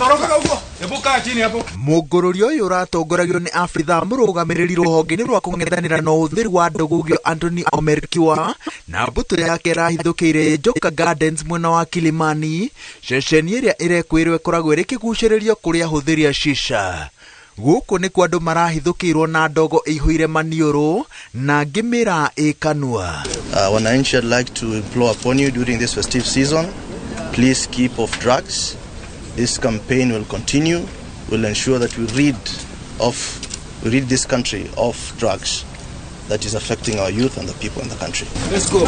Unatoroka huko. Hebu kaa chini hapo. Mũngũrũrio ũyũ ũratongoragio nĩ abithaa mũrũgamĩrĩri rũhonge-inĩ rwa kũng'ethanĩra na ũhũthĩri wa ndũgũgio Anthony Omerkiwa na mbũtũ yake ĩrahithũkĩire Njoka Gardens mwena wa Kilimani, ceceni ĩrĩa ĩrekwĩrwo ĩkoragwo ĩrĩ kĩgucĩrĩrio kũrĩ ahũthĩri a shisha. Gũkũ nĩkuo andũ marahithũkĩirwo na ndogo ĩihũire maniũrũ na angĩ mĩraa ĩ kanua. Wananchi, I'd like to implore upon you during this festive season, please keep off drugs. This campaign will continue. We'll ensure that we rid this country of drugs that is affecting our youth and the people in the country. Let's go.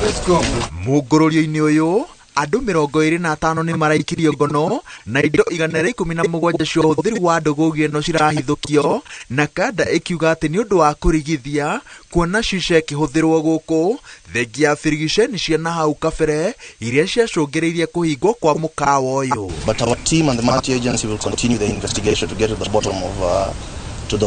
Let's go. Mũngũrũrio-inĩ ũyũ andũ 25 nĩ maraikirio ngono na indo 117 cia ũhũthĩri wa ndũgũgio ĩno cirahithũkio na kanda ĩkiuga atĩ nĩ ũndũ wa kũrigithia kuona shisha ĩkĩhũthĩrwo gũkũ thengia ya birigiceni cia na hau kabere iria ciacũngĩrĩirie kũhingwo kwa mũkawa ũyũ. But our team and the multi-agency will continue the investigation to get to the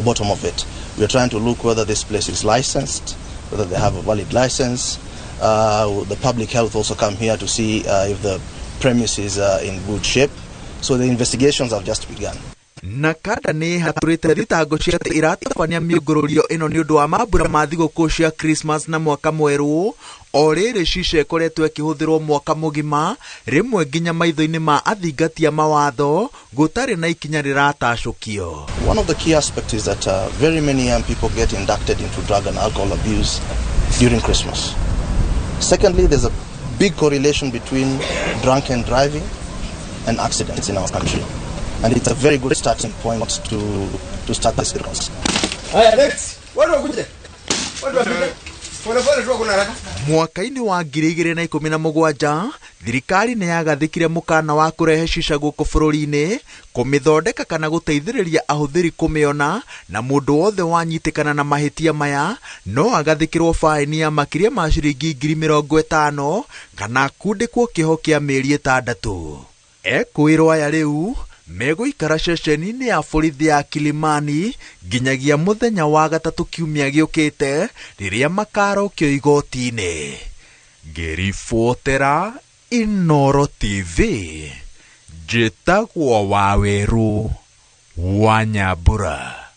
bottom of it. We are trying to look whether this place is licensed, whether they have a valid license. The public health also come here to see if the premise is in good shape. So the investigations have just begun. Na kanda nĩ ĩhatũrĩte thitango cia atĩ ĩratabania mĩũngũrũrio ĩno nĩ ũndũ wa mambura ma thigũkũ cia Christmas na mwaka mwerũ o rĩrĩ shisha ĩkoretwo ĩkĩhũthĩrwo mwaka mũgima rĩmwe nginya maitho-inĩ ma athingati a mawatho gũtarĩ na ikinya rĩratacũkio. One of the key aspects is that very many young people get inducted into drug and alcohol abuse during Christmas. Secondly, there's a big correlation between drunken driving and accidents in our country. And it's a very good starting point to start this cause. Haya, next. Watu wakuje. Watu wapite. Pole pole tu, hakuna haraka. Mwaka-inĩ wa 2017 thirikari nĩ yagathĩkire mũkana wa kũrehe shisha gũkũ bũrũri-inĩ, kũmĩthondeka kana gũteithĩrĩria ahũthĩri kũmĩona, na mũndũ wothe wanyitĩkana na mahĩtia maya no agathĩkĩrwo baĩni ya makĩria ma ciringi 50,000 kana akundĩkwo kĩoho kĩa mĩeri 6. Ekũĩrwo aya rĩu megũikara ceceni-inĩ ya borithi ya Kilimani nginyagia mũthenya wa gatatũ kiumia gĩũkĩte rĩrĩa makarokio igoti-inĩ. Ngĩribotera Inooro TV, njĩtagwo Wawerũ wa Nyambura.